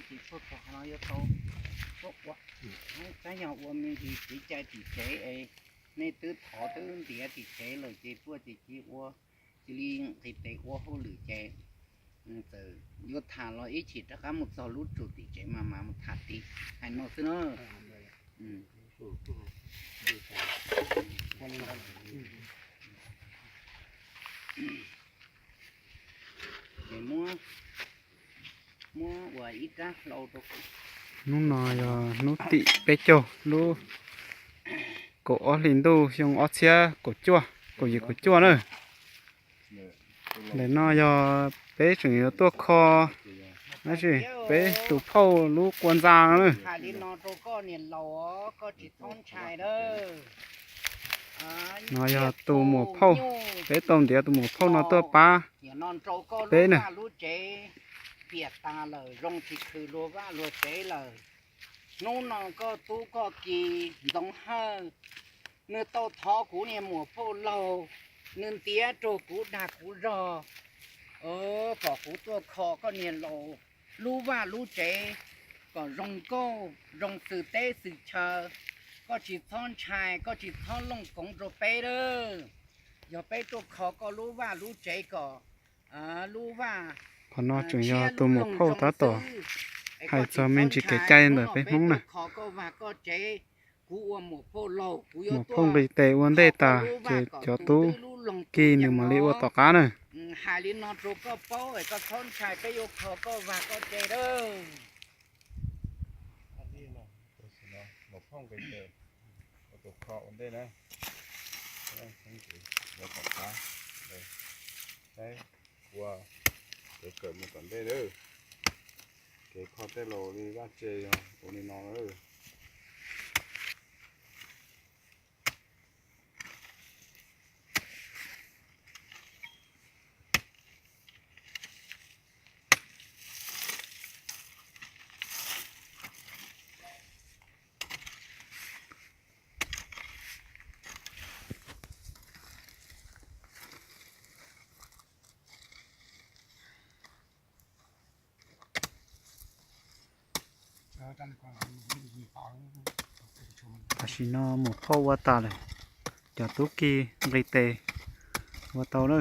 Ces tuaj txog no yuav tau tuaj ua, tab yog ua me ntsis kev cai tim tsev es nej twb thov twb ntiav tim tsev lawm ces tuaj ces cia ua, cia li nqis tes ua hauj lwm ces txawm yuav tham los ib chim rov qab mus txog lub tsum tim tsev mas mas mus tham tim hais no xwb na. Ces muab, muab ua ib rab hlau rau kuv. Hnub no yog hnub tim peb caug lub kaum ob hli ntuj xyoo ob txhiab kaum cuaj, kaum yim kaum cuaj na. Ntawm no yog peb tseem yuav tuaj kho, tab sis peb tus phauj lub qua ntxa no na. Hais li no rau koj niam laus, koj tsis txhob ntshai dab. No yog tus muam phauj, peb tau ntiav tus muam phauj no tuaj pab peb na. Lub tsev piam tas lawm, zoo tsis khwm luag vaj luag tsev lawm. Hnub no koj tub koj ki Ntxoov Hawj, nws tau thov kuv niag muam phauj laug, nws ntiav rau kuv dag kuv zog, kom kuv tuaj kho koj niag laus lub vaj lub tsev kom zoo nkauj zoo xwm teb xwm chaw. Koj tsis txhob ntshai, koj tsis txhob looj koov rau peb lawm. Yog peb tuaj kho koj lub vaj lub tsev kom lub vaj, qhov no tseem yog tus muam phauj tab tom hais txog me ntsis kev cai ntawm peb Hmoob na. Kho koj vaj koj tsev, kuv ua muam phauj laug, kuv yuav muam phauj nqis tes ua ntej tas ces cov tub ki nws mam li ua tom qab na. Hais li no rau koj paub es koj txhob ntshai, peb yuav kho koj vaj koj tsev lawm. Muam phauj nqis tes ua tus kho ua ntej na. Ua tom qab, peb ua kev kawm mus tom ntej lawm. Kev kho tej laus li vaj tse yog ua li no lawm. Tam sim no muam phauj ua tas lawm, cov tub ki nqis tes ua tau na.